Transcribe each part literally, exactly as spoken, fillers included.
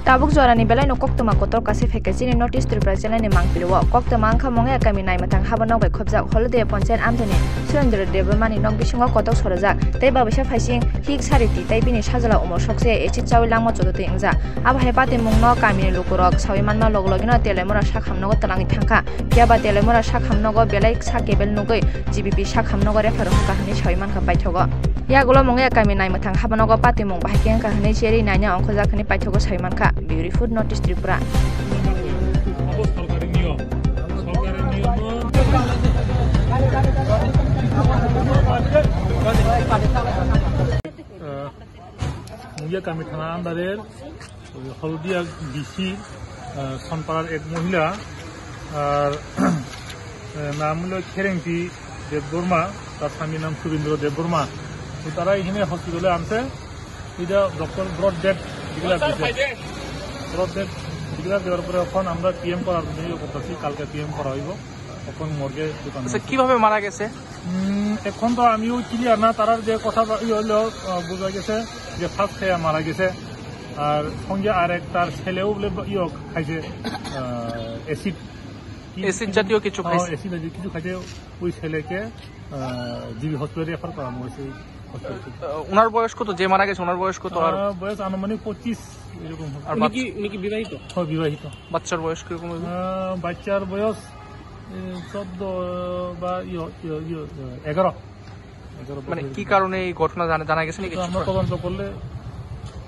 Tabuk jorani belaino koktwma kotor kase phaikha chini North East Tripura channelni mangpilio. Koktwma wngkha Mongya kami Naimwthang haba nok bai khobjak Holodia Panchayat amchaini Surendra Debbarmani nok bisingo kotok sorajak tei babaisa phaising hik sariti tei bini sajla umor sokse acid chawi langma chodotwi wngjak. Abo hai patimungno kamini lukurok sawi manma log logino Telaimura sak hamnogo twlangwi thangkha. Phiyaba Telaimura sak hamnogo belai sak kebel nugwi G B P sak hamnogo refer wngkha hwnwi sawi mankha paithogo. Yagulo Mongya kami Naimwthang haba nogo patimung bahai khe wngkha hwnwi cherwi naina ongkhorjak hwnwi paithogo sawi mankha. Bureau Report, North East Tripura. আহ, মুগিয়া কামি থানা আন্ডারের ওই হলদিয়া বিসি, আহ, সনপাড়ার এক মহিলা, আর, আহ, নাম হলো খেরেংটি দেববর্মা, তার স্বামীর নাম সুরেন্দ্র দেববর্মা। তো তারা এখানে হসপিটালে আনছে, এটা ডক্টর ব্রড ডেড ডিক্লেয়ার দিছে। ব্রড ডেড ডিক্লেয়ার দেওয়ার পরে এখন আমরা পিএম করার জন্য ইয়ে করতেছি, কালকে পিএম করা হইব। এখন মর্গে ঢুকানো আচ্ছা, হয়েছে। কিভাবে মারা গেছে? উম, এখন তো আমিও ক্লিয়ার না, তারার যে কথা বা-, ইয়ে হলো, আহ, বোঝা গেছে যে ফার্স্ট খেয়ে মারা গেছে। আর সঙ্গে আর এক তার ছেলেও বলে বা-, ইয়ে খাইছে, আহ, অ্যাসিড। কি অ্যাসিড কিছু জাতীয় কিছু হ্যাঁ, খাইছে? অ্যাসিড জাতীয় কিছু খাইছে। ওই ছেলেকে, আহ, জিবি হসপিটালে রেফার করানো হয়েছে। হসপিটাল থেকে। আহ, ওনার বয়স কত? যে মারা গেছে ওনার বয়স কত? আর আহ, বয়স আনুমানিক পঁচিশ এরকম হবে। আর উনি বাচ্চা কি, উনি কি বিবাহিত? হ্যাঁ, বিবাহিত। বাচ্চার বয়স কিরকম হবে? আহ, বাচ্চার বয়স, এ, চোদ্দ বা ইয়ো, ইয়ো, ইয়ো, এগারো। এগারো মানে বছর। কি কারণে এই ঘটনা জানা, জানা গেছে নাকি? তো আমরা তদন্ত করলে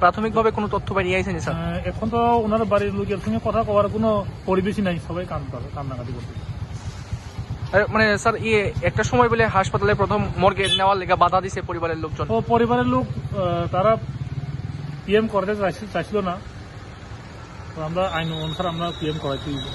প্রাথমিকভাবে কোনো তথ্য বেরিয়ে আইছে নি, স্যার? আহ, এখন তো ওনার বাড়ির লোকের সঙ্গে কথা কওয়ার কোনো পরিবেশই নাই, সবাই কান্না, কান্নাকাটি করছে। আরে, মানে, স্যার, ইয়ে, একটা সময় বলে হাসপাতালে প্রথম মর্গে নেওয়ার লেগে বাধা দিছে পরিবারের লোকজন। ও, পরিবারের লোক, আহ, তারা পিএম করতে চাইছিল, চাইছিল না। তো আমরা আইন অনুসারে আমরা পিএম করাইতে হইব।